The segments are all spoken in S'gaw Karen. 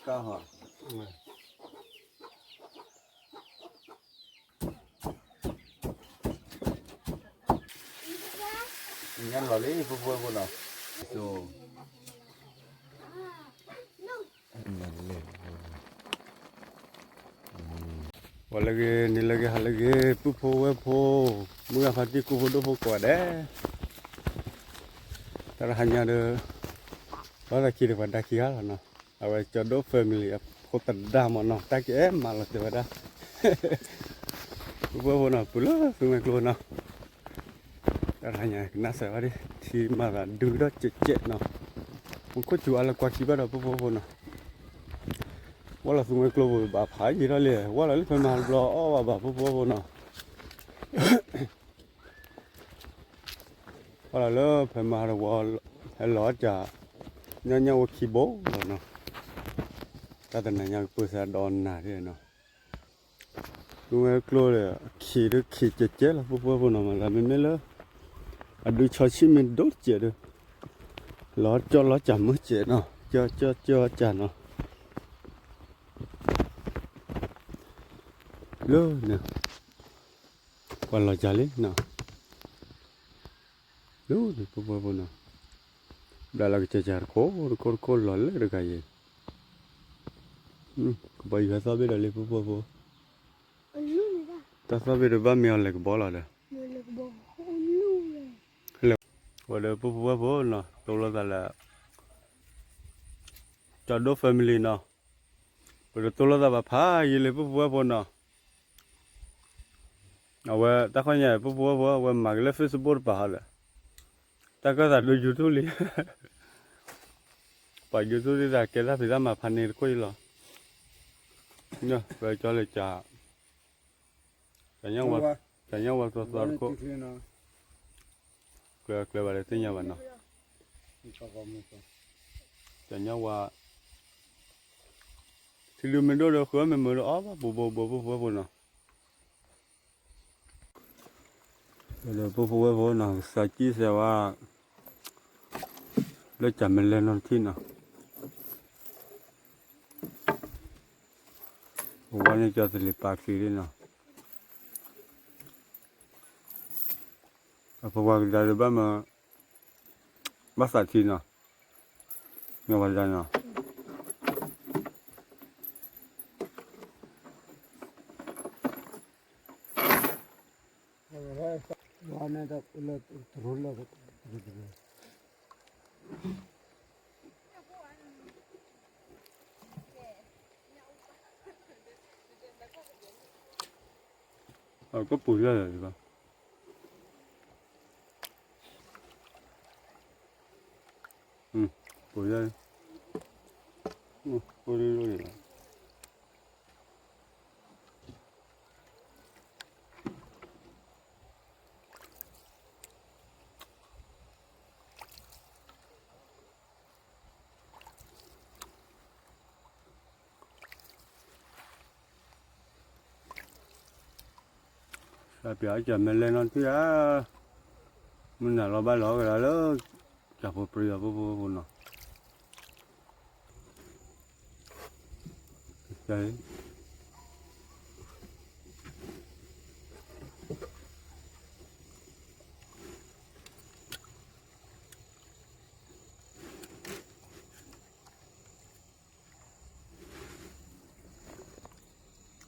ကါဟီ ညါလီၤလံ ပုၢ်ဖိဝဲၢ်ဖိနီၤ, ပှၤလၢဂ့ၤ န့ၣ်လၢဂ့ၤ ဟါလၢဂ့ၤ ပုၢ်ဖိဝဲၢ်ဖိ, မုၢ်ဂၤဖါတံၢ် ကိၢ်ဖိဒိၣ်ဖိကိးဂၤဒဲး, တၢ်တဟါညါဒီး ဘၣ်သးခံဒီးပှၤဒါခံဂၤလီၤနီၤ, အဝဲကၠီဒိၣ် family အဖိသဒါမးနီၤ, တၢ်ကအဲၣ်မးလီၤတဲာ်ဝဲဒၣ်, ပုၢ်ဖိဝဲၢ်ဖိနီၤ ပုၢ်လၢသူမှဲကျိနီၤ တၢ်တဟါညါကနၣ်စၢၤဝဲဒၣ် ထံမၤသးဒုဒီးကဲးကဲးနီၤ, မူခိၣ်စူၤအါလၢကွၢ်ခံဘၣ်ဒီး ပုၢ်ဖိဝဲၢ်ဖိနီၤ, ဝဲလီၤသူမှဲကျိပူၤဘၣ်ဖးယံာ်ထီၣ်လံ, ဝဲလီၤလၢဖဲမၤတဘျီအီၣ်ဘၣ်ဘၣ် ပုၢ်ဖိဝဲၢ်ဖိနီၤ, ဝဲလီၤလၢဖဲမၤတဝီ ဟဲလီၤကၢ် ညၣ်ညၣ်ဝဲခံဘိလီၤနီၤ, တၢ်တနၤညါကပၢၢ်စၢ်ဒီးနၤဒ်နီၤ သူမှဲကျိဒီး အခံးဒုးခံးကဲးကဲးလီၤ ပုၢ်ဖိဝဲၢ်ဖိနီၤ, မၤသးမ့မ့ၢ်လၢ အဒုးဆီဆံၣ်မ့ၢ်ဒိၣ်ကဲးဒီး လီၤကၠီလီၤကၢ်မုၢ်ကဲးနီၤ, ကၠီကၠီကၠီကၢ်နီၤ, လၢန့ၣ် ပှၤလီၤကၢ်လံနီၤ, လၢန့ၣ် ပုၢ်ဖိဝဲၢ်ဖိနီၤ, ဘျးလီၤကစၢ်ကၢ်တခိၣ်တခိၣ်တခိၣ်လီၤလၢတဂၤအံၤ, ကဘီယူၤဟဲသီၣ်ဘ့ၣ်ဒီးလံ ပုၢ်ဖိဝဲၢ်ဖိ, တၢ်သီၣ်ဘ့ၣ်ဒီးဘၣ်မ့ၢ်အီၤလဲၤကဘီလီၤဒီး, ဝဲဒီးပုၢ်ဖိဝဲၢ်ဖိနီၤ တိလိာ်သးလၢ ကၠီဒိၣ် family နီၤ, ပတတိလိာ်သးဘၣ်ဖးယံာ်လံ ပုၢ်ဖိဝဲၢ်ဖိနီၤ, အဝဲတၢ်ခီညါ ပုၢ်ဖိဝဲၢ်ဖိ အဝဲမၤက့ၤလၢ Facebook တပၤဟီဒီး, တၢ်ကၢၣ်သးဒိ YouTube လံ, ပှၤ YouTube ဒ်သးကဲတၢ်ဖံးတၢ်မၤဖးန့ၣ်တခိၣ်အံၤလီၤ, ပကၠီလၢကၢ် ကၢ်ညါဝဲသီသီတခိၣ်, ကျဲၤကျဲၤဘၣ်ဒီးသ့ၣ်ညါဘၣ်နီၤ, ကၢ်ညါဝဲ, ထံဒုးမ့ၢ်ဒိၣ်ဒီးဃုအီၣ်မ့ၢ်မုာ်ဒီးအီၣ်ဘၣ်ဘူးဘူးဘူး ပုၢ်ဖိဝဲၢ်ဖိနီၤ, ဒီးပုၢ်ဖိဝဲၢ်ဖိနီၤ ကစၢ်ကံၢ်စၢ်ဝါ လၢကၢ်မ့ၢ်လဲၤနီတထံၣ်နီၤ, အဝဲန့ၣ်ကၠီသလ့ၤပာ်ချံလံနီၤ, အပှၤကဒါဒီးဘၣ်မၤ ဘၣ်သးထံနီၤ, မ့ၢ်ဝဲဒၣ်နီၤ ကပူၤလၢာ်လၢာ်ဘၣ်, ပူၤလၢာ်, ပူၤလၢာ်လၢာ်လီၤ. စးပၠးကၢ်မ့ၢ်လဲၤနီတထံၣ်ဧါ, မုၢ်နၤလီၤဘၣ်လီၤကဒီးလၢ ကၢ်ဖိပြံအဖိဖိဖိနီၤ.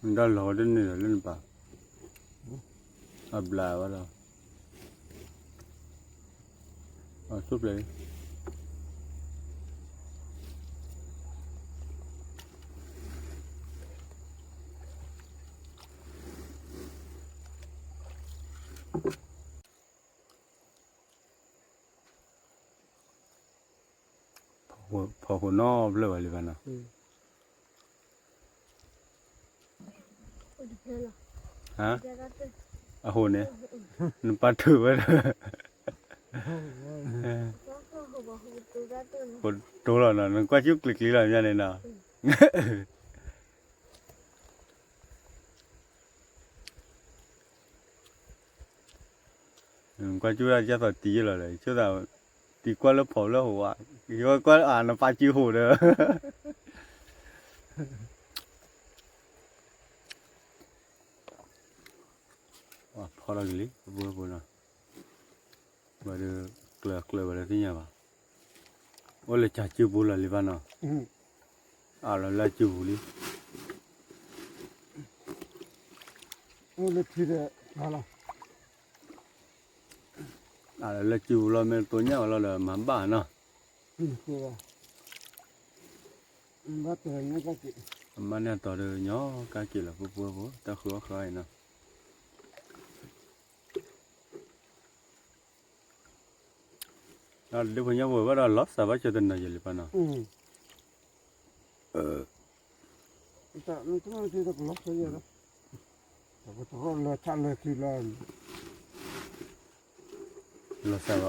နတၢ်လီၤဝဲတန့ၢ်ဒီးလၢနပၤ, အဘျးဝဲဒီး, အဆိၣ်ဖျဲး ဖီခိၣ်နီတဖျၢၣ်ဘၣ်လံဘၣ်နီၤ, အဟိန့ၣ်, နပာ်ထုးဝဲဒီး, ဟိတိလီၤနီၤ, နကွၢ်ကၠူၣ်ကျံၤကျံၤလီၤညါန့ၣ်နီၤ. ကွၢ်ကၠူၣ်ဒၣ်ယဲၢ်သီးတံၢ်ယဲၢ်လီၤဒီး ဆိသး, တံၢ်ကွၢ်လၢဖီလၢဟိဧါ, ယကွၢ်အနပာ်ကၠူၣ်ဟိဒီး, ဟ ဖီထီၣ်က့ၤလံ ပှၤဖိနီၤ, ဘၣ်ဒီး ကျၢၤကျၢၤဝဲဒီးသ့ၣ်ညါဘၣ်, အိၣ်လၢကၢ်စုပူၤလီၤလံဘၣ်နီၤ, အလီၤလၢစုပူၤလံ, အိၣ်လၢထံဒီးလီၤ အလီၤလၢစုပူၤလီၤ မ့ၢ်တိညၣ်ဝဲလီၤဒီးမၤဘၣ်နီၤ, အမါန့ၣ်အတီၤဒီးညီကါက့ၤလီၤ ပှၤဖိ တၢ်ဃုအီၣ်ဃုအီအံၤနီၤ, ဒီးဒုးဖိညၣ်ဝဲဘၣ်ဒီးလီၤစၢ်ဘၣ်ကၠီတနီၤယဲၢ်လံဘၣ်နီၤ, လီၤစၢ်ဘၣ်အိ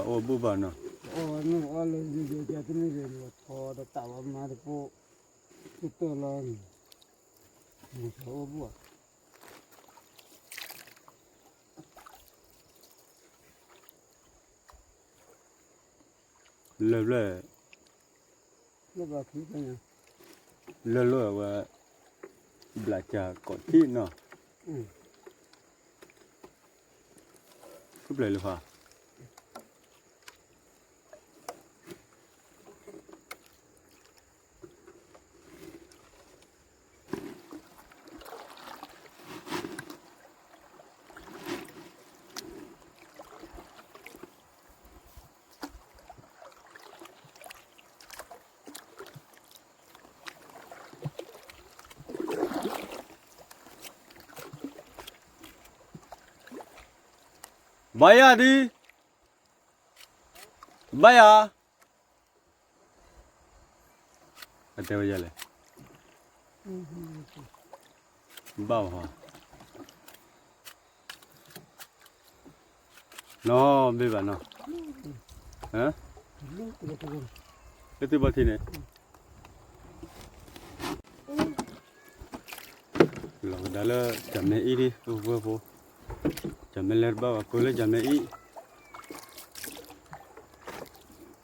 ၣ်ဘူၣ်ဘၣ်နီၤ, အီၣ်ဝဲန့ၣ်အီၣ်လၢယယတမ့ၢ်ဂ့ၤ လီၤထီဒီးတၢ်ဝဲမါတပိၢ် တတၢၢ်လီၤန့ၣ်, လီၤစၢ်အိၣ်ဘူၣ်ဘၣ် လၢၢ်ဖျၢၣ်, လၢၢ်ဖျၢၣ်, လၢၢ်လၢအဝဲ, ဘျးကၢ်ကိးထံၣ်နီၤ, ထူၣ်ဖျဲးလၢၤဖး ဘါယၤဒု, ဘါယၤ, အတဲဝဲယၤလဲၣ်, ဘၣ်ဝဲ, နီၢ်ဘ့ၣ်ဘၣ်နီၤ, လၢသုဘီထံန့ၣ် လီၤကဒါလၢကၠၢ်မဲအံၣ်ဒ် ပဝဲဖိ, ကၠၢ်မဲလဲၤတဘၣ်ဘၣ် ပှၤလၢကၠၢ်မဲအံၣ်,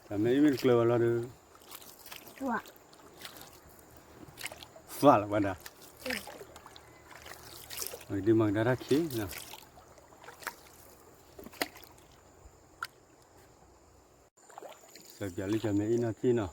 ကၠၢ်မဲအံၣ်မ့ၢ်တကျၢၤဘၣ်လီၤဒီး, သၣ်လီၤဝဲဒၣ်, ဒ်မၤကဒါတၢ်ခံးနီၤ စၢ်ပၠးလၢကၠၢ်မဲအံၣ်နီၢ်က့နီၤ,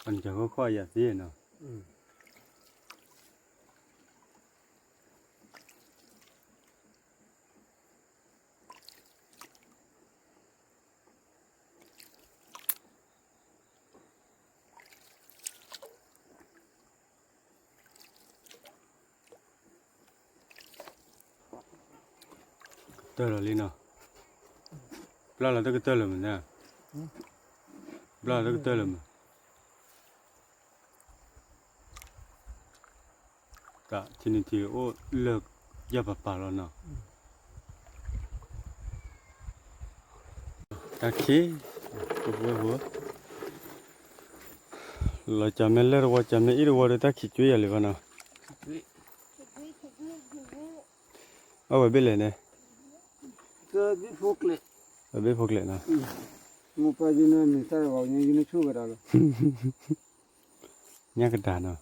အန့ၣ် ကၠီၤခိၣ်ခီၣ်ယၤသ့နီၤ. ကတၢၢ်လီၤလံနီၤ. ဘျၣ်လီၤတကတၢၢ်လၢၤမး, ဘျၣ်လီၤတကတၢၢ်လၢၤမး. တၢ်ထံနံၤထံအိၣ်လၢယၢ်ပၤပၤလီၤနီၤ. တၢ်ခံး, လီၤကၠီၤမဲလၢတဝီ ကၠီၤမဲအံၣ်တဝီဒီး တၢ်ခံးကွံာ်ယၤလံဘၣ်နီၤ. အဝဲဘ့ၣ်လဲၣ်န့ၣ်, အဘ့ၣ်ဖိကျဲးနီၤ. ညၣ်ကဒါနီၤ,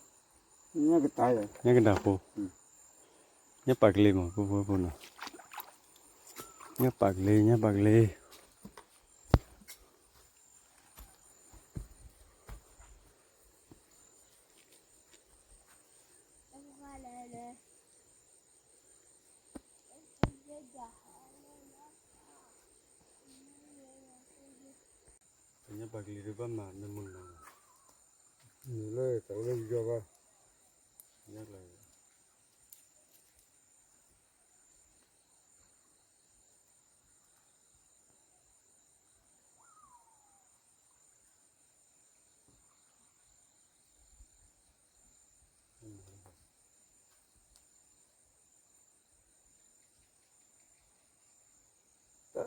ညၣ်ကဒါဖိ, ညၣ်ပာ်ကလ့မး ဖိဖိဖိနီၤ, ညၣ်ပာ်ကလ့ ညၣ်ပာ်ကလ့. ညၣ်ပာ်ကလ့ဒီးဘၣ်မၤနမုာ်နီၤ, နုာ်လၢတၢ်အိၣ်လၢယီၤဘၣ်, ညၣ်ကလၤ, ညၣ်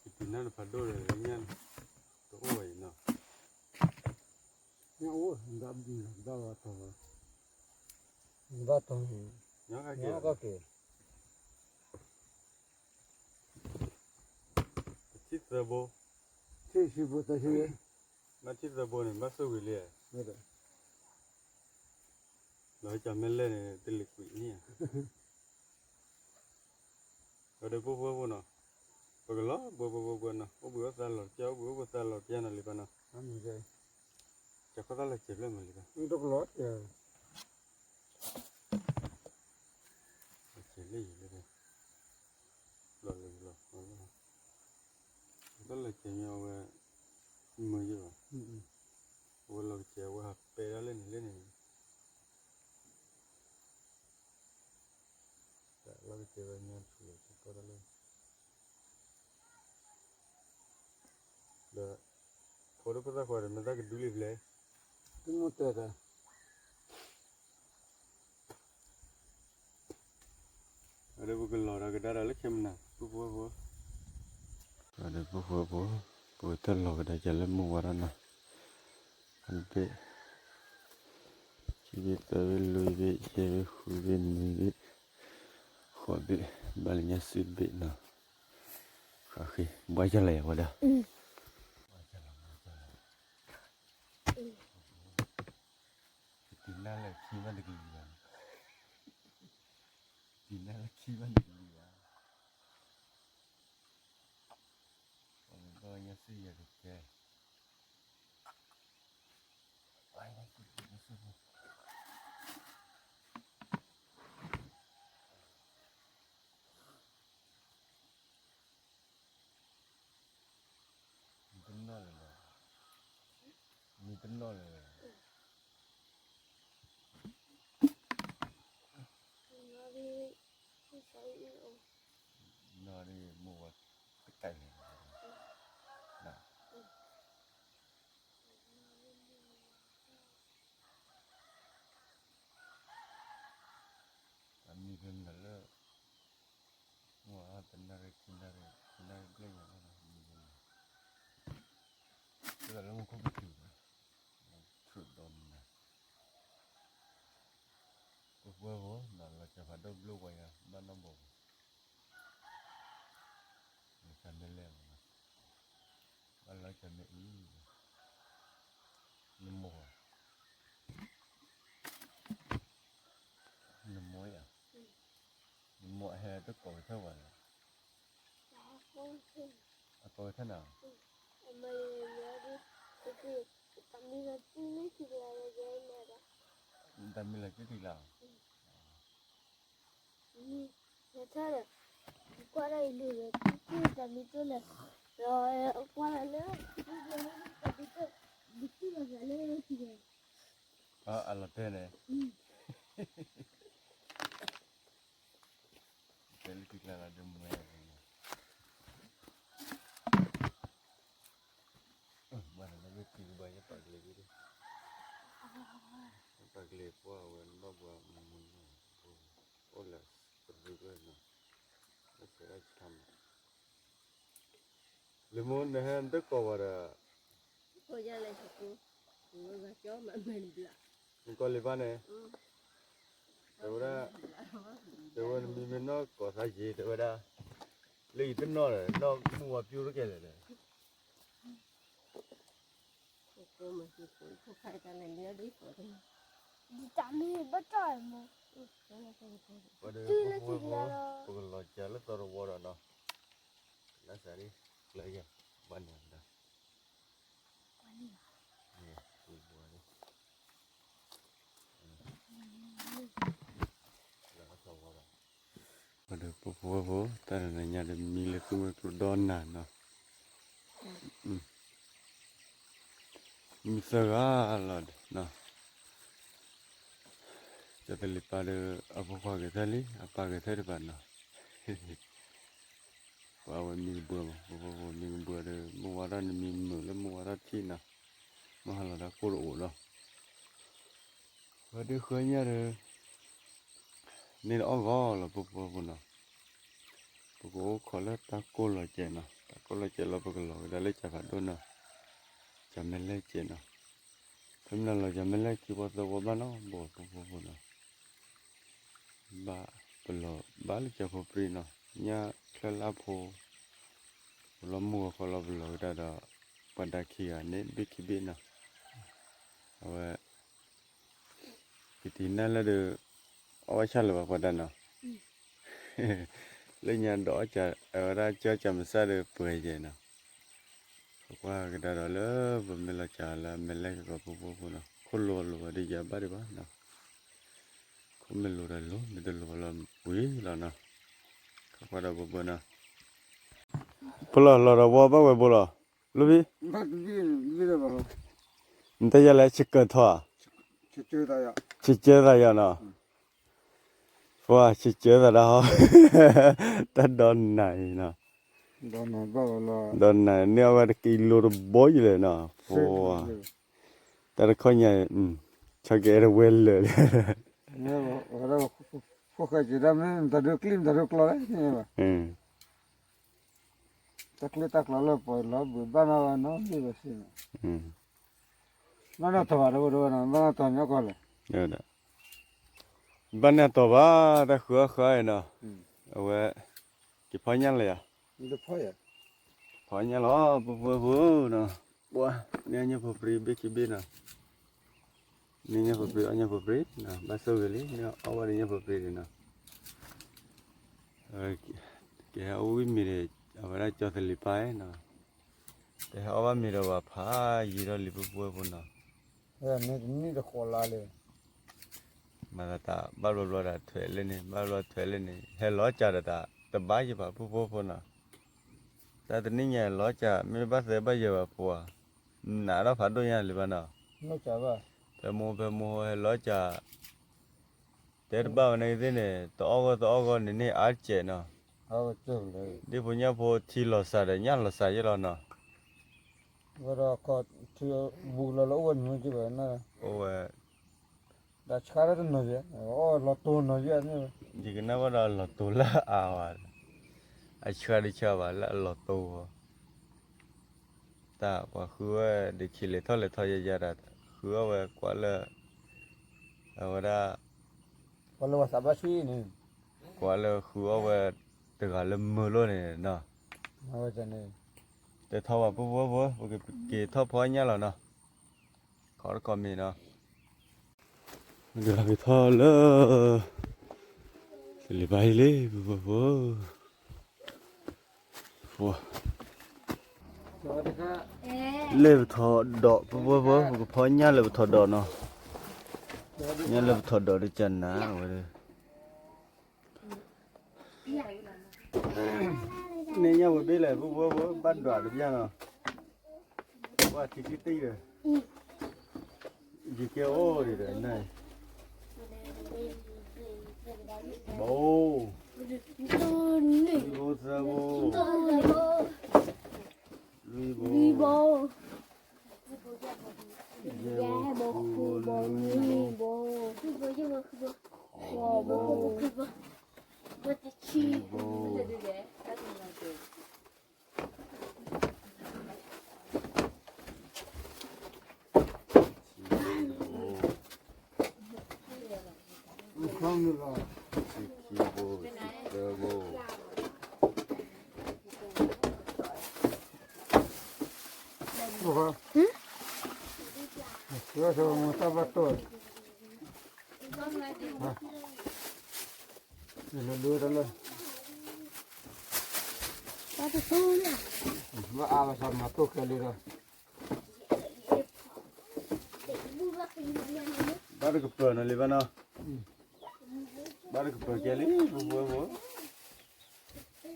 ကတံၤနၢ်တဖးဒိၣ်ဒီး ညၣ်တအိၣ်ဘၣ်အံၤနီၤ. ညၣ်အိၣ် ဘၣ်ဘၣ်တီၤ, ဘၣ်တီၤ, ညၣ်ကက့ၤ, ထံၣ်သၢဘိ, ထံၣ်သၢဘိ, ဘၣ်ထံၣ်သၢဘိန့ၣ် ဘၣ်ဆိၣ်ဂ့ၤလံ, လီၤကၢ်မဲာ်လဲၣ်န့ၣ် တလံၤကွံာ်န့ၣ်ဧါ. ဒီးပဖိဝဲဖိနီၤ, ပကလီၤဘှဲဘှဲဘှဲဘှဲနီၤ, အိၣ်ဘှံးအိၣ်သါလီၤပျၢ်, အိၣ်ဘှံးအိၣ်သါလီၤပျၢ်နီၤလံဘၣ်နီၤ, ကခီသၣ်လီၤစဲးဖျၢၣ်မးလံဘၣ်, တကလီၤ, လီၤစဲးလၢယလၢ, လီၤလၢလီၤ, တၢ်လီၤစဲးမ့ၢ်အဝဲ, မုာ်ယဘၣ်, အဝဲလီၤကစဲးအဝဲဟးပဲာ်ဒၣ်လၢန့ၣ်လၢန့ၣ် တၢ်လီၤကစဲးဝဲညါဆူၣ်လီၤကီတၢ်လၢ, ဒီး, ဖိဒိၣ်ဖိသၣ်ခွါဒီး မ့ၢ်တၢ်ကဒုလံဖျဲၣ်, တမ့ၢ်တဲတၢ်, ဒီးပကလီၤဒီးကဒါဒီးလၢခဲမနၤ ပဖိဝဲဖိ, ဒီးပဖိဝဲဖိ, ပကတၢၢ်လီၤကဒါက့ၤလၢမုၢ်ဝါထီၣ်နီၤ, ဘ့ၣ် ခံဘ့ၣ်သၢဘ့ၣ်လွံၢ်ဘ့ၣ်ယဲၢ်ဘ့ၣ်ဃုဘ့ၣ်နွံဘ့ၣ်, ဃိးဘ့ၣ်, ဘၣ်လၢညါစံးဘ့ၣ်နီၤ, ဃးဃ့ ဘှါကၢ်လီၤယၤဝဲဒၣ်, ကတံၤနၢ်လၢခံဘၣ်တကလံၤဘၣ်, ကတံၤနၢ်လၢခံဘၣ်တကလံၤဘၣ်, ပှၤမ့ၢ်ဘၣ်ဝဲညါစံးယၤတကဲ မံတနီၣ်လၢၤလီၤ, မံတနီၣ်လၢၤလီၤ, နီၢ်ဒ်မိၢ်ဝၤကတၢၢ်န့ၣ်, အမံဖဲမနုၤလၢ, မ့ၢ်တနၣ်ရံၣ်ခံနၣ်ရံၣ် ခံနၣ်ရံၣ်ဘျဲၣ်ညါလီၤ, မံဖဲမနုၤ, တလၢမူခိၣ်ကတုၤ, ဆူၣ်ဒီးမနၤ, ပပှဲၤဖိနီၤ လီၤစၢၤဖးဒိၣ်ဘျိဝဲယၤ ဘၣ်နီၢ်ဘီၣ်, လီၤစၢၤမ့ၢ်လဲၣ်မနီၤ, ဘၣ်လီၤစၢၤမ့ၢ်အံၤ, နမိၢ်, နမိၢ်ယၤ, နမိၢ်အဟဲတကိးကထၢၣ်ဝဲလဲၣ်, အကိးကထၢၣ်နၤ, တၢ်မံလီၤက့ၤတံၢ်လီၤ, ကွၢ်ဒၣ်အံၤလံ, တၢ်မံတိၢ်လဲၣ်, ဒီးကွၢ်လၢ, ဘုသူၣ်လီၤလၢ, အလီၤတဲာ်န့ၣ်, တဲလၢခံကျါလၢဒိၣ်မူဝဲ, ဘၣ်နမ့ၢ်ကံကဘၣ်ယပာ်ကလဲၤ, ပာ်ကလဲၤပှၢ်ဝဲနီၢ်ဘှါမုၢ်မုၢ်နီၢ်, အိၣ်လၢပရူၢ်ကနီၤ, လၢဆဲးဒၣ်ဆါမး, လၢမိၢ်နဟဲနတကိးဘၣ်ဒီး, နကိးလံဘၣ်န့ၣ်, တဲဝဲဒၣ်, တဲဝဲနမံၤမ့ၢ်နီၢ်ကိးသးယ့ၤ တဲဝဲဒၣ်, လၢယတနီၣ်ဒီး နီၢ်မုၢ်ဝါပျိတကဲလဲၣ်ဒီး ဒ်တၢ်မ့ၢ်ဘၣ်တၢ်မး, ပကလီၤစၢၤလၢသီတဝီဒီးနီၤ, လၢစးဒ်, ကျၢၤယၤ, ဘၣ်န့ၣ်ဒီး, ပဒီးပဖိဝဲဖိ တၢ်တနံၤညါဒီးမံလၢသူၣ်မုၢ်ကျိၤဒီနၤနီၤ, မံသၢဂၤလီၤဒီးနီၤ, ကၠီသလံၤပၢ်ဒီး အဖိခွါဂဲၤထၢၣ်လံ အပၢ်ဂဲၤထၢၣ်တဖၣ်နီၤ, ပှၤဝဲမံကဘှၢမး ပဖိဖိမံကဘှၢဒီး မုၢ်ဝါထီၣ်နမံမုာ်လၢ မုၢ်ဝါထီၣ်ထံၣ်နီၤ, မုၢ်ဟါလီၤတၢ်ကိၢ်တအိၣ်နီၤ, ဝဲဒုးဃၢညါဒီး န့ၣ်တအီၣ်ဂီၢ်လီၤ ပဖိဖိနီၤ, ပကအိၣ်ခိးလၢတၢ်ကိၢ်လီၤစဲးနီၤ, တၢ်ကိၢ်လီၤစဲးလီၤ ပကလီၤကဒါလၢကၠီဖးဒိၣ်နီၤ, ကၠီမဲလဲၢ်စဲးနီၤ, ဖဲမ့ၢ်လီၤကၠီမဲလဲၢ်ခံဘီသၢဘီဘၣ်နီၤ ဘီပဖိဖိနီၤ, ဘၣ်ပလီၤဘၣ်လၢကၠီဖိပြံနီၤ, ညၣ်ချၢၣ်လၢဖိ ပလီၤမုၢ်ဂီၤခီလီၤပလီၤကဒါဒီး ပှၤဒါခံဂၤန့ၣ် ဘ့ၣ်ခံဘ့ၣ်နီၤ, အဝဲ ကတံၤနၢ်လၢဒီး အီၣ်ဘၣ်ဆၣ်လၢၤဘၣ်ပှၤဒါနီၤ, လၢညါဒီးအီၣ်ကၠီ အဝဲဒၣ်ကၠီကၠီမုၢ်ဆၣ်ဒီးပှဲၤယဲၢ်နီၤ, ပကွၢ်ကဒါဒီးလၢပမ့ၢ်လီၤကၠီလၢအမဲာ်လဲၢ်က့ၤပှၤဖိဖိဖိနီၤ ခိၣ်လိၤလိၤဝဲဒ်ယၤဘၣ်ဒံးဘၣ်နီၤ, ခိၣ်မ့ၢ်လိၤဒီးလိၤ မ့ၢ်တလိၤလီၤဝံၤလီၤနီၤ, ခီကွၢ်ဒီးဘိဘိနီၤ, ဖိလီၤလီၤဒီးဝီဘၣ်ဝဲဘိလီၤ, လီၤဖံ နတၢ်ယၤလဲၣ် ဆကၢၤထီၣ်ဧါ, ဆကၢၤသးယီၤနီၤ, ပှၤဆကၢၤသးဒၣ်ဟီ, တၢ်ဒီနၤအံၤနီၤ, ဒီနၤန့ၣ်အဝဲတက့ၤလိၤတဘီယလဲၣ်နီၤ, ပှၤ တၢ်တခီညါအံၤ ဆီကအဲၣ်တဝဲလၢာ်လံ, ဖိၣ်ဃဲက့ၤဒၣ်မ့ၢ်တၢ်ဒိကျံၣ်မ့ၢ်တၢ်ဒိကျီလဲၣ်, တၢ်ကျံၣ်တၢ်ကျီလၢပှၤလီၤဘုးဘၣ်နီၤနီၤလံဘၣ်စ့ၢ်, ဘၣ်နီၣ်တီၢ်ဘၣ်တဝဲတဝဲနီၤ ဘၣ်နီၣ်တီၢ်မ့ၢ်ကီၢ်လဲၣ်, ဘၣ်နီၣ်တီၢ်ဘၣ် တၢ်ဃုအီၣ်ဃုအီၣ်အံၤနီၤ, အဝဲ က့ၤဖီညၣ်လၢယၤ, ဖီညၣ်လီၤ ပဖိဖိနီၤ, ပှၤ န့ၢ်အီၣ်ညၣ်ဖိပြံဘ့ၣ်ခံဘ့ၣ်နီၤ, န့ၢ်ညၣ်ဖိပြံအီၣ်ညၣ်ဖိပြံနီၤ ဘၣ်ဆိၣ်ဂ့ၤလံ န့ၢ်အီၣ်ဘၣ်ဒီးညၣ်ဖိပြံန့ၣ်နီၤ, ကဟဲအီၣ်ဝံၣ်မ့ၤဒီး အဝဲဒၣ်ကၠီသလံၤပၢ်နီၤ, တဟဲအီၣ်ဘၣ်မ့ၤဒီးပှၤဖးယံာ်ထီၣ်လံ ပဖိဖိနီၤ, နံၣ်တဃိးလါလံ မၤသးတၢ်ဘၣ်ဘျီဘျီဒီးထွဲးလၢန့ၣ် ဘၣ်ဘျီထွဲးလၢန့ၣ် ဟဲလီၤစၢ်ဒီးတၢ်တဘၣ်ယံၤဘၣ် ပဖိဖိနီၤ, တၢ်တနံၣ်ညါလီၤစၢ် မ့ၢ်ဘၣ်သဲဘၣ်ယဲၢ်ဘၣ်ပှၤ, နးထီၣ်ဖးဒိၣ်ညါလံဘၣ်နီၤ, ဖဲမိၢ်ဖဲမိၢ်ဟဲလီၤစၢ်, တဲတဘၣ်ဝဲန့ၣ်သ့ၣ်န့ၣ် တအီၣ်ဂီၢ်တအီၣ်ဂီၢ်န့ၣ်န့ၢ်အါစဲးနီၤ, ဒ်ဖိညၣ်ဖိထံလီၤစှၤဒီးညၣ်လီၤစှၤယဲၢ်လီၤနီၤ, ဝဲဒီးခီထံဘူးလီၤလၢအိၣ်ဝဲန့ၣ်မ့ၢ်က့ၤဘၣ်နီၤ, အိၣ်ဝဲ ဒီးဆှါတၢ်တနီၤယဲၢ်, အီၣ်လီၤတိၤနီၤယဲၢ်န့ၣ်, ယကနၣ်ဝဲဒီးလီၤတိၤလၢအါဝဲ, အဆှါဒံးဆှါဘၣ်လၢအလီၤတိၤဝဲ, တၢ်ပှၤဃုဝဲဒ်ခံလဲၤထီၣ်လဲၤထီၣ်ယဲၢ်ယဲၢ်ဒီး ဃုအီၣ်ဝဲကွၢ်လၢ အဝဲဒၣ် ပှၤလၢပှၤသးဘၣ်ဆူၣ်အံၤန့ၣ်, ကွၢ်လၢဃုအီၣ်ဝဲတဂၤလၢမုာ်လိာ်န့ၣ်နီၤ, အဝဲန့ၣ် တဲထီၣ်ဘၣ်ပှၤဖိဖိ ပကက့ၤထီၣ်ဖီညၣ်လီၤနီၤ, ခီတခီမ့ၢ်နီၤ, ဒုးက့ၤထီၣ်လၢ သလံၤဘါဟံၣ်လံ ပှၤဖိဖိ လၢပထီၣ်ဒီး ပဝဲပဝဲ ပကဖီညၣ်လၢပထီၣ်ဒီးနီၤ, ညၣ်လၢပထီၣ်ဒီးတကနၤဝဲ, န့ၣ်ညၣ်ဝဲဘ့ၣ်လဲၣ် ပဝဲပဝဲ ဘၣ်ဒွးတဘျီနီၤ, ပှၤထံထံတံၢ်ဒီး ယကဲအိၣ်ဒံးဒီးနၤ, ဘိ, ဘိသၢဘိ, လွံၢ်ဘိ, ယဲၢ်ဘိ, ဃုဘိ, နွံဘိ, ဃိးဘိ, ဆံဘိ. ဆံခံဘိ, သၢဘိ, တၢ်ဘၣ်တိၢ်, ဘၣ်အါဘၣ်ဆၣ်မၤတိၢ်ခဲလၢာ်ဒီး ဘၣ်တကပၤနီၤလံဘၣ်နီၤ, ဘၣ်တကပၤကဲလံ ပဝဲဖိ,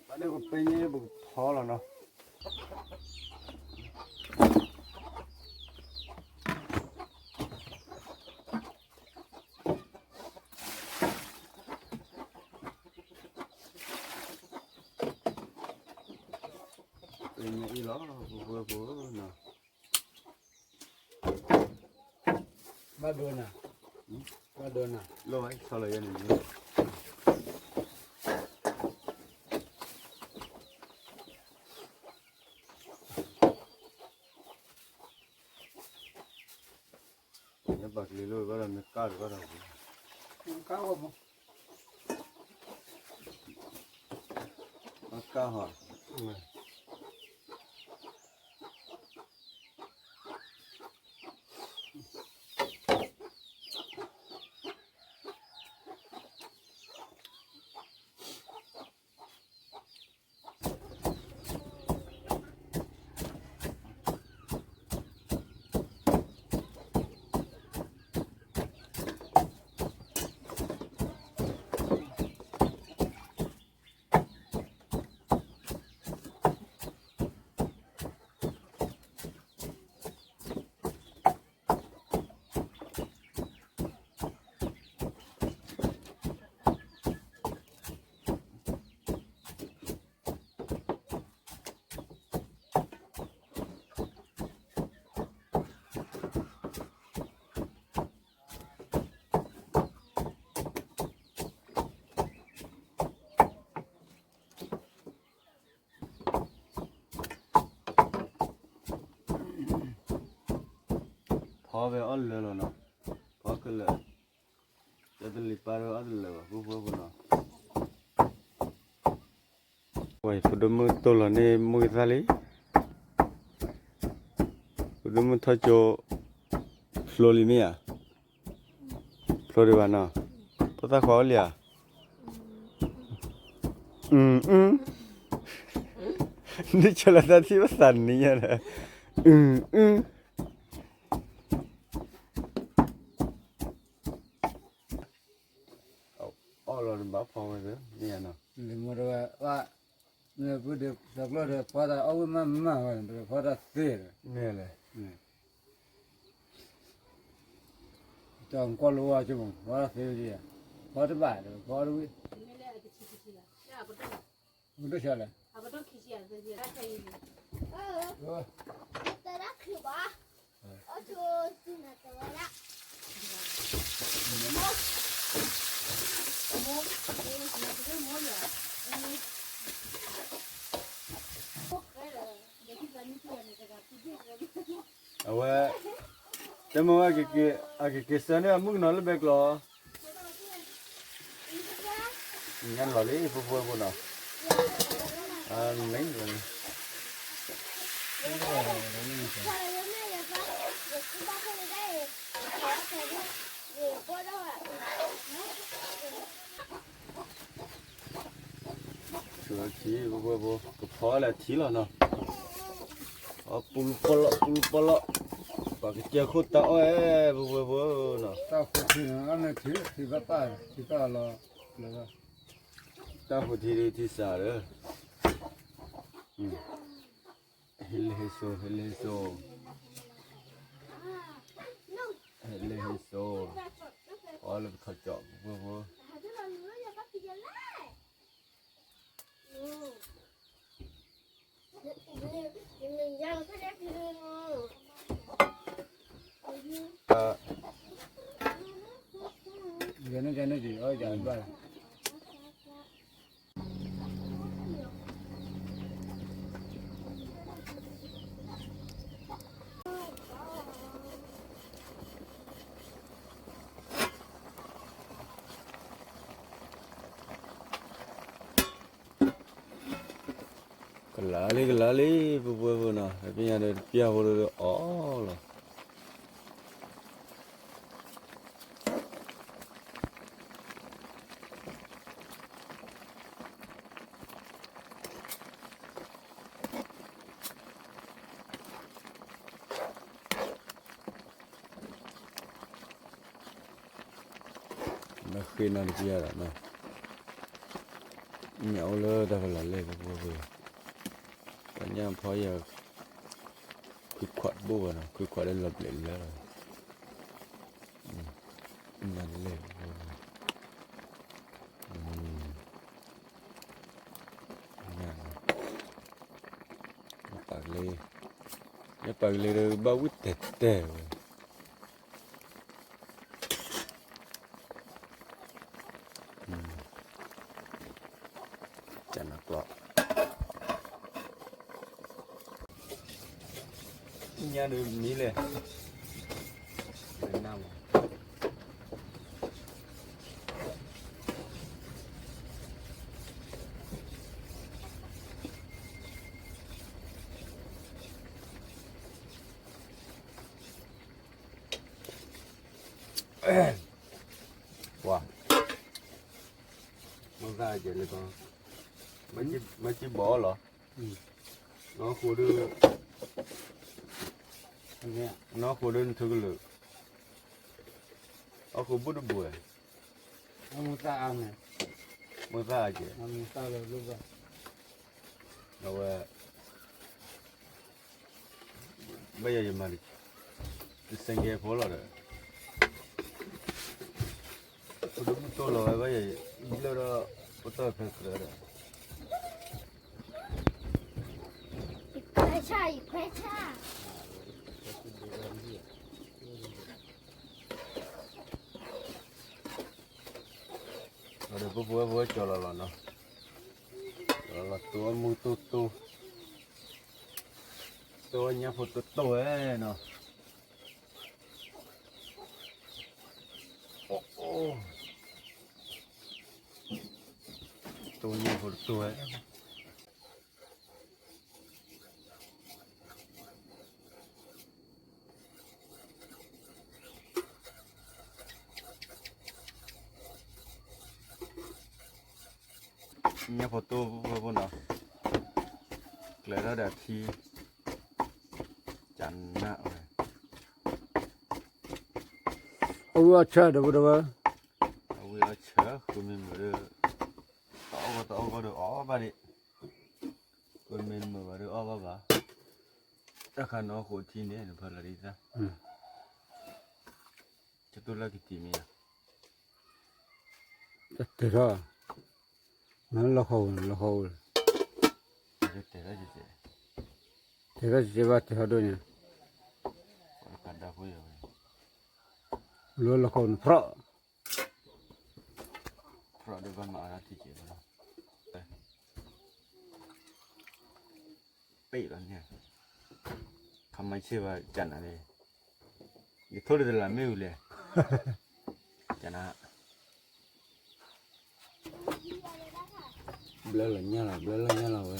ဘၣ်တကပၤညါပကဖီလီၤနီၤ. လီၤ ဖိဖိဖိနီၤ, ဘၣ်ဒိနၤ, ဘၣ်ဒိနၤ, လီၤဝဲဆီလီၤယဲန့ၣ်, ယပာ်ကလံၤလိၣ်ဘၣ်ဒီး မ့ၢ်ကၢ်တဘၣ်ဒီး, ကၢ်ဟီ, ကၢ်ဟီ. ဖီဝဲအီၣ်လၢာ်လီၤနီၤ, ဖီကလၢာ်, တၢ်တလံၤပၢ်ဒီးအီၣ်တလၢာ်ဘၣ် ဖိဖိဖိနီၤ. ဝဲ ဖိဒိၣ်မုၣ်တိၢ်လီၤန့ၢ်မုၢ်ကသၣ်လံ, ဖိဒိၣ်မုၣ်ထီၣ်ကၠိ ဖျိလံမ့ၢ်ဧါ, ဖျိဒံးဘၣ်နီၤ, ဖိသၣ်ခွါအိၣ်လံဧါ, အု နဆၢလီၤတၢ်ထံၣ်ဘၣ်သးနံၤညါဒီး, အု အု အီၣ်လီၤတဘၣ်ဖီဝဲသ့ၣ် မ့ၢ်ဧါနီၤ, လံၤမူတဝဲ ပဒုးသးကျိၣ်ဒီး ဖီတၢ်အီၣ်ဝံၣ်မးမးဝဲ ဖီတၢ်သ့ဒီး မ့ၢ်လဲၣ်, တၢ်ကွၢ်လိဝါကမး ဖီတၢ်သ့ဝဲဒ်ဧါ, ဖီတဘၣ်ဒီး ဖီတဝံၣ်, ပဒိၣ်ဆါလဲၣ်, တၢ်ခုဘၣ် အဝဲ တမ့ၢ်ဝဲ အကက့ၤဆၢန့ၢ်အမုၣ်ကနီၤလၢဘဲကျိး, ညါလီၤလံ ဖိဖိဖိနီၤ, အမ့ၢ် ထံ ပဝဲဖိ ကဖီလၢထံလီၤနီၤ, အပူၤပလီၢ် ပူၤပလီၢ်, ပှၤကစၢၢ်ခိၣ်တၢ်အီၣ်အဲၣ် ပဝဲဖိနီၤ, တၢ်ဃိထံန့ၣ် အန့ၣ်ထံ ထံဘၣ်ပၢ် ထံဘၣ်လီၤ, တၢ်ဃိထံဒ်ထံစးဒီး ဟ့လ့ဟ့စိ ဟ့လ့ဟ့စိ, ဟ့လ့ဟ့စိ, အီလၢပထီၣ်ကၠီၣ် ပဖိဖိ, ကလၤလံ ကလၤလံ ပပှဲၤပူၤနီၤ, ပပညါဒီးတပျၢ်ဖိဒီးအီၣ်လီၤ. မ့ၢ်ဃ့နီတပျၢ်ဒီးနီၤ, မ့ၢ်အိၣ်လၢတၢ်ဖီလာ်လဲၣ် ပပှဲၤပူၤ, ပညၣ်ဖီယၤ ခွံခွးတဘိဘၣ်နီၤ, ခွံခွးလၢလီၤဘျဲးလၢ်လီၤ, ညၣ်လဲၣ် ပပှဲၤပူၤ, ညၣ်နီၤ, ပပာ်က ညၣ်ပာ်ကလ့ဒီးဘၣ်ဝံၣ်တဲာ်တဲာ်ဝဲ, ကနၣ်ကျီၢ်, ညၣ်ဒုးမံလဲၣ်, နၢ်မး ပှၤ, မ့ၢ်သၣ်ကဲလၢကီ, မ့ၢ်က့ဘီလီၤ, နီၢ်ဃိဒု, နီၢ်ဃိဒုနထုကလုာ်, အီၣ်ဃိဘိၣ်တဘိၣ်ဝဲ, မ့ၢ်သၣ်အါန့ၣ်, မ့ၢ်သၣ်အါကဲ, အဝဲ ဘၣ်ယၤယမၤ တစဲးကဲဖိလီၤဒီး, ပတဘူၣ်တိၢ်လီၤဝဲဘၣ်ယၤ, ဘျၢဒီး ပတီၢ်ဖဲသၢဒီး, ခွဲးဆၣ်, ခွဲးဆၣ်, ဒီးပဖိဝဲဖိဝဲကၠီၤလီၤလီၤနီၤ, ကၠီၤလီၤလီၤတိၢ်မူတိၢ်တိၢ်, တိၢ်ဝဲညၣ်ဖိတိၢ်တိၢ်ဝဲနီၤ, အိၣ်အိၣ်, တိၢ်ဝဲညၣ်ဖိတိၢ်တိၢ်ဝဲ ညၣ်ဖိတိၢ်ဖိဖိနီၤ, ကျဲၤထီၣ်ဒီးထံ, ကနၣ်ဝဲ, အဝံအီၣ်ဆၢဒီးပဒဝဲ, အဝံအီၣ်ဆၢ ဃုမ့ၢ်မုာ်ဒီး, တအီၣ်ဂီၢ်တအီၣ်ဂီၢ်ဒီးအီၣ်ဘၣ်ဒံး, ဃုမ့ၢ်မုာ်ဘၣ်ဒီးအီၣ်ဘၣ်ဘၣ်, တၢ်ခါနီၢ်ဃိထံန့ၣ် နဖၢလီၤဒ်သၣ် ကတိၢ်လၢကတံၤမ့ၢ်ယါ, တတဲထီၣ်, မ့ၢ်လီၤဃီဝဲ လီၤဃီဝဲ, တဲထီၣ်စဲးဘၣ်တဲထီၣ်ဒိၣ်န့ၣ်, လီၤဃီဝဲန့ၣ် ဖျီၣ်, ဖျီၣ်ဒီးဘၣ်မၤအါထံကဲးလီၤ ပ့ၢ်လီၤန့ၣ်, ခမၤဆ့ဘၣ်ကနၣ်န့ၣ်, ယထိၣ်ဒ်တလးမ့ၣ်အူလဲၣ်, ကနၣ်, ဘျၢလီၤညၣ်လီၤ ဘျၢလီၤညၣ်လီၤဝဲ,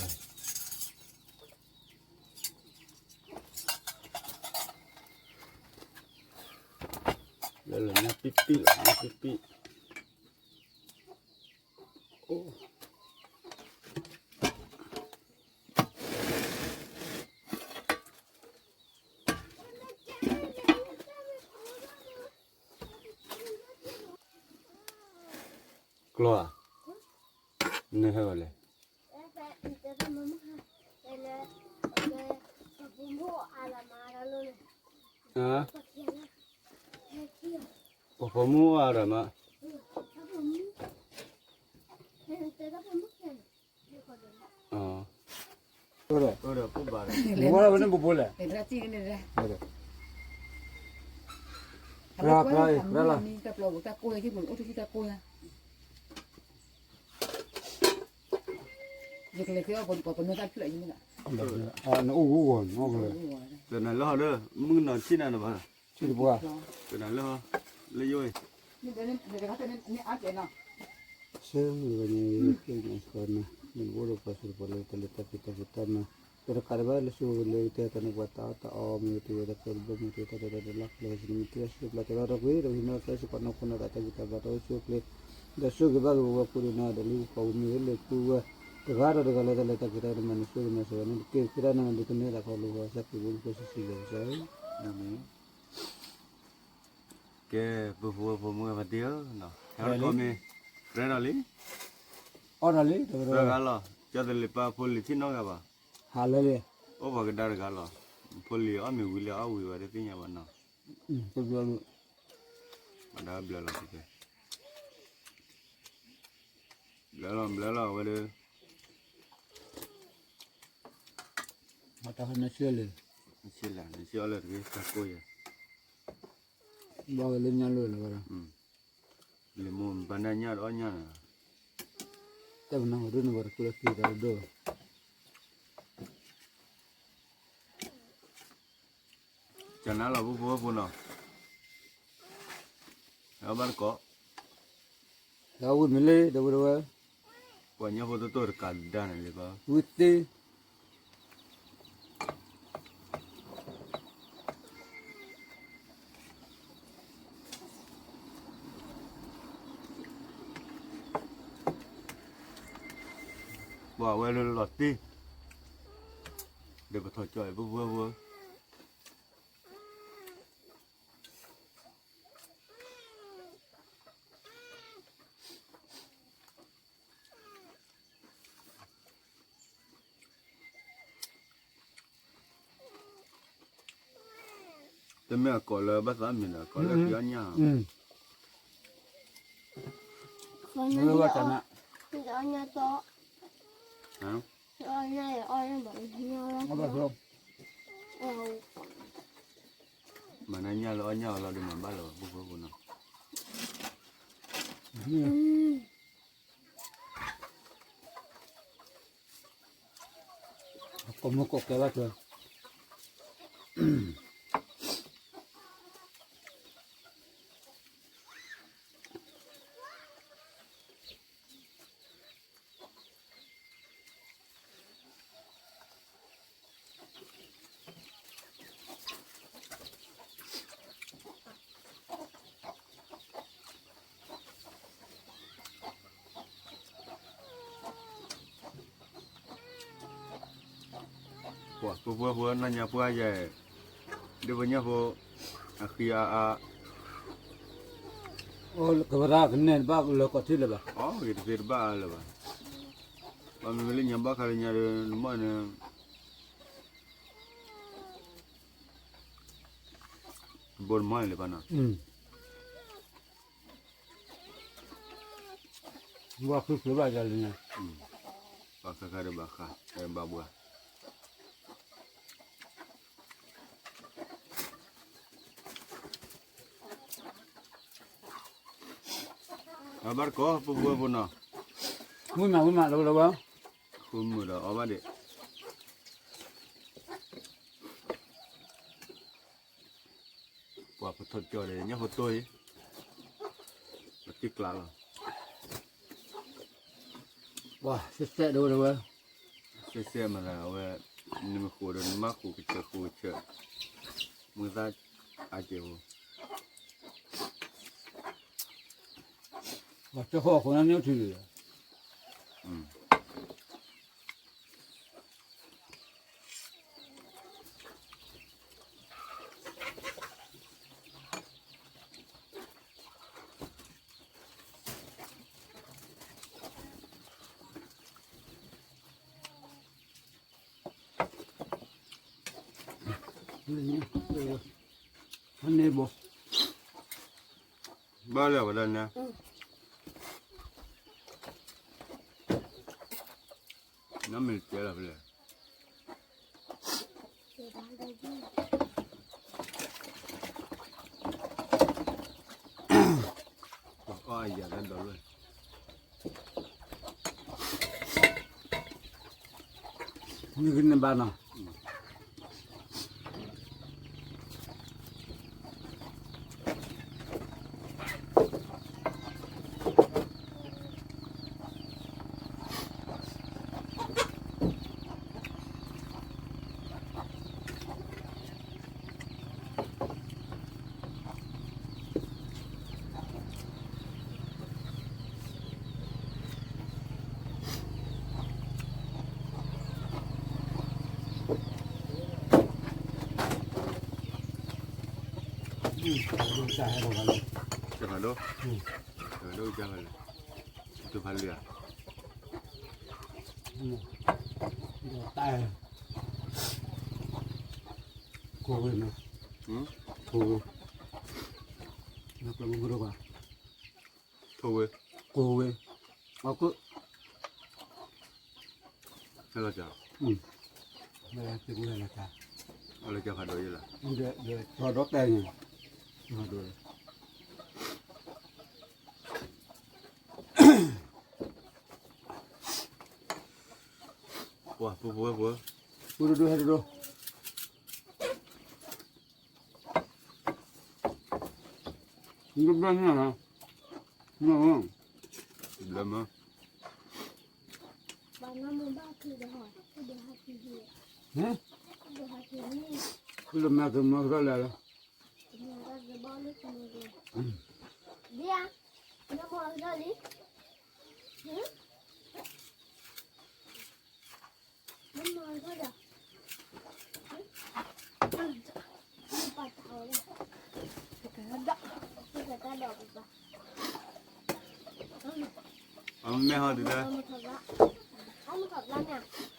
ဘျၢလီၤညၣ်ပံၣ်ပံၣ်လီၤ ညၣ်ပံၣ်ပံၣ်, အိၣ် ကျီၤဧါ, နဟဲဂီၤလဲၣ်, ပှၤဖိမုၣ်အါဒီးမး, ဝဲဒၣ်ဝဲန့ၣ်ပပူၤလဲၣ်, ရၢ်ရၢ်ရၢ်လီၤ, နအိၣ်ဂူဂီၢ်, တနၤလၢဟီဒီး မုၣ်ကနီၤထံၣ်နၤနဘၣ်, ထံၣ်တပှၢ်, တနၤလၢဟီ, လၢယိၣ်အံၤ, ဆၢမုၢ်ဂၤန့ၣ် ယဖျဲၣ်ညါစ့ၢ်ကီးနၤ, မ့ၢ်တအိၣ်ဒီးပှၤစံးပှၤလၢတၢ်လၢတၢ်ဖံးတၢ်မၤ, တၢ်တကးဒံးဘၣ်လၢဆိၣ်ဂ့ၤလၢကတဲတၢ်န့ၣ် ပှၤတၢ်အီၣ်တၢ်အီ မ့ၢ်တဝဲတၢ်ကဲတဘျီ မ့ၢ်တဝဲတၢ်ဒဲးတၢ်လၢ် လၢဟဲစံးနမ့ၢ်တၢ်စံးပျၢ်တဲလီၤတၢ်ကွံာ် ဒီးဟံးန့ၢ်သၢစ့ၢ်ကီးနီၢ်ခိနီၢ်သးတၢ်ဂံၢ်တၢ်ဘါတၢ်အိၣ်ဆူၣ်အိၣ်ချ့, ဒီးဆိၣ်ဂ့ၤဘၣ်က့ၤပဝဲကိးဒံးနီၢ်ဒီးလံပှၤဝံၤမ့ၢ်ဝဲလၢပူဝဲ, တဂၤဒီးတဂၤလၢတၢ်လၢတၢ်ကဲတၢ်ကမၤန့ၣ် ဆိၣ်ဂ့ၤမၤစၢၤဝဲန့ၣ်တက့ၢ် ဃုဒၣ်နၤဒုးကန့ၢ်သးခီလၢဟီ စၢ်က့ၤဘိလၢခိၣ်ဆံဆံလၢကစၢ်ဧၢ, အၤမ့ၣ်. ကဲ, ပဖိဝဲဖိမုၣ်ဝဲဖါတံၢ်ဧၢ, ဟဲဝဲတခီမ့ၢ်, ရဲၣ်ဒီးလံ, အီၣ်ဒီးလံ, သၢဂၤလီၤ, ကၠီသလ့းပၢ်ဖိလံၤထံၣ်နီတဂၤဘၣ်, ဟးလၢလံ, အိၣ်ပှၤကဒါတဂၤလီၤ, ဖိလံၤအီၣ်မ့ၤဝံၤလံအီၣ်ဝံၤဝဲတသ့ၣ်ညါဘၣ်နီၤ, ဘျၢလီၤ, ဘျၢလီၤဝဲဒီး ပ နဆၢလၢ, နဆၢလၢတဂ့ၤ တၢ်ကိးယၤ, ဘၣ်ဝဲလၢညါလၢလၢၤဘၣ်ဒီး, လၢမိၢ်ဘၣ်နၤညၣ်ဒီးအီၣ်ညၣ်လီၤ, တၢ်ပနၢ်ဟူဒိၣ်န့ၣ်ဝဲတကျၢၤသံတၢ်ဒိၣ် ကနၤလီၤ ပူဖိဝဲၢ်ဖိနီၤ, ဟဲဘၣ်တကိး, ဟဲဝံၤမ့ၢ်လၢ ဒီပုၢ်ဒီဝဲၢ်, ပှၤညၣ်ဖိတိၢ်တိၢ်တကးဒၣ်န့ၣ်လံကီး, ဝံၤသ့, ပှၤဝဲလၢလီၤတံၢ်, ဒီးပထီၣ်ကၠီအံၤ ပူဖိဝဲၢ်ဖိ တမ့ၢ်အကိးလၢဘၣ်သးမံၤဒီး ကိးလၢဃံအီၣ်ညၣ်, မ့ၢ်ဝဲတၢ်နး, မၤနၤညၣ်လၢအီၣ်ညၣ်အီၤလီၤ ဒုးမၤဘၣ်လၢၤဘၣ် ပူဖိဝဲၢ်ဖိနီၤ. ကိးမုၢ်ကိးကဲဘၣ်ထွဲ ပှၤဖိဖိဖိနီၢ်ညါပှၢ်ယဲၢ်, ဒ်ပညၣ်ဖိ, အဃံအါအါ, အိၣ်ကဝဲဒၣ်ကနဲၣ်တဘၣ်လၢကီၢ်ထံလၢၤဘၣ်, အိၣ်ဂ့ၤတသ့တဘၣ်လၢၤဘၣ်, ပှၤမ့မ့ၢ်လၢညါဘၣ်ခါလၢညါဒီး နမ့ၢ်န့ၣ် ဘိတမီၢ်န့ၣ်လၢၤဘၣ်နီၤ, ဘၣ်ဃုဃုဘၣ်ယၤလၢညါ, ဘၣ်ဃးဃးဒီးဘၣ်ဃး, ဘၣ်ဘှါ, အဘၣ်တကိး ပူဖိဝဲၢ်ဖိနီၤ, ဝံၣ်မးဝံၣ်မးလၢလၢဝဲ, ဃုမုာ်ဒီးအီၣ်ဘၣ်ဒံး ပှၤပထီၣ်ကၠီဒီး ညၣ်ဖိတိၢ်အံၤ, ပတံၢ်ကျးလီၤ, ပှၤစဲးစဲးဒိၣ်ဒိၣ်ဝဲ, စဲးစဲးမးသးအဝဲ, နမ့ၢ်ဃိးဒီးနမ့ၢ်ဃိးကစၢၢ်ဃိးကစၢၢ်, မုၢ်သၣ်အကဲးဖိ ပှၤကၠီဃီအဃိန့ၣ်န့ၣ်ထံၣ်လံ, န့ၣ်ဘိ, ဘၣ်လၢဝဲဒၣ်န့ၣ်, နမ့ၢ်တဲလီၤဖဲလဲၣ် ပှၤအီၣ်အယၤတၢ်ဒီးလွဲၢ်, မုၢ်ကန့ၢ်ဘၣ်နီၤ, တဖးဒိၣ်, တဖးဒိၣ်ကလဲၣ်, တဖးလၢာ်, တၢ်, ကိးဝဲနီၤ, ကိးဝဲ, နကျိမုၢ်ကရၢပှၤ, ထိးဝဲ, ကိးဝဲ, အက, ဟဲလီၤက, တကူၣ်လၢနတၢ်, အလၢကၠီဖးဒိၣ်ယလီၤ, ဒီးတဲန့ၣ်, ကၠီဖးဒိၣ်လီၤ, ပှၤပှဲၤပှဲၤ, ပှဲၤဒိၣ်ဒိၣ်ဟဲဒိၣ်ဒိၣ်, ဘျၢမး, ဘျၢမး, ဘျၢမးကမီၤကထီၣ်လဲၣ်လီၤ, ဒ်ဧါ, နမီၤကထီၣ်လံ, နမီၤကထီၣ်ဒီး, ပာ်တၢ်အီၤလီၤ, ပကတၢ်ဒီးပပာ် အမ့ၢ်ဟီဒုးလၢ, အမ့ၢ်ထီၣ်ဘျါန့ၣ်,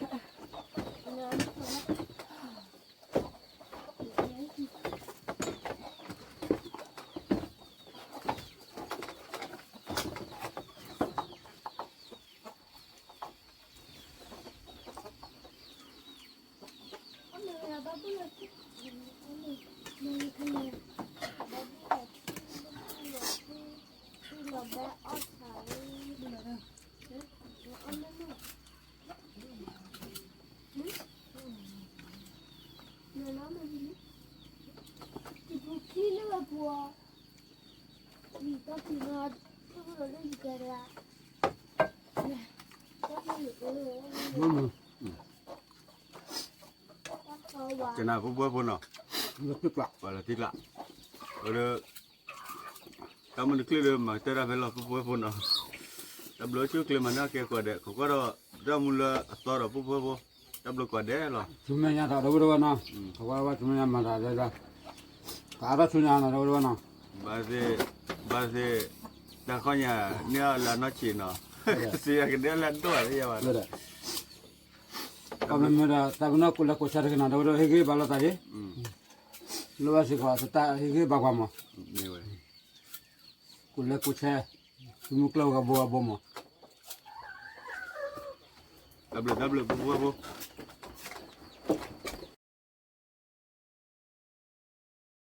ကနၣ်ပှၤပှဲၤဖိနီၤ, ပှၤလီၤတံၢ်ကျး, အဒီး တၢ်မုၢ်တချုးဒီး မၤကတၢၢ်တၢ်ဖဲလီၤ ပှဲၤပှဲၤဖိနီၤ, တၢ်ဘျုးဆိၣ်ကျဲမၤန့ၢ်ကဲကွၢ်ဒဲး ခိးကွၢ်ဒီး တၢ်မူလၢအသီဒီးပှဲၤပှဲၤဖိ, တၢ်ဘျုးကွၢ်ဒဲးလီၤ, ဆူမဲာ်ညါတၢ်ဒီပုၢ်ဒီဝဲၢ်နီၤ, ခိးကွၢ်ဝဲဆူမဲာ်ညါမၤတၢ်ဒဲးဒၣ်, တၢ်အါထီၣ်ဆူညါနီၤ ဒီပုၢ်ဒီဝဲၢ်နီၤ, ဘၣ်သ့ၣ်, ဘၣ်သ့ၣ်, တၢ်ခီၣ်ညါန့ၢ်အီၤလၢအနီၢ်ဆံးနီၤ, စံးယၤကဒဲလၢအဒိၣ်လၢယၤဘၣ်ဒီး အမ့ၢ်မ့ၢ်ဒီး တၢ်ပနီၣ်ကိးလဲၤကိးဆဲးတကနၣ် ဒီပုၢ်ဒီဝဲၢ် ဟ့ၣ်ဂံၢ်ဘါလိာ်သးက့ၤ, လိၣ်ဘၣ်စ့ၢ်ကီး တၢ်ဟ့ၣ်ဂံၢ်ဘါပှၤမး, ကိးလဲၤကိးဆဲး, သုမုၢ်ကျၢၢ်ဂၤဘိဂၤဘိမး, တၢ်ဘျုးတၢ်ဘျုး ပှဲၤပှဲၤဖိ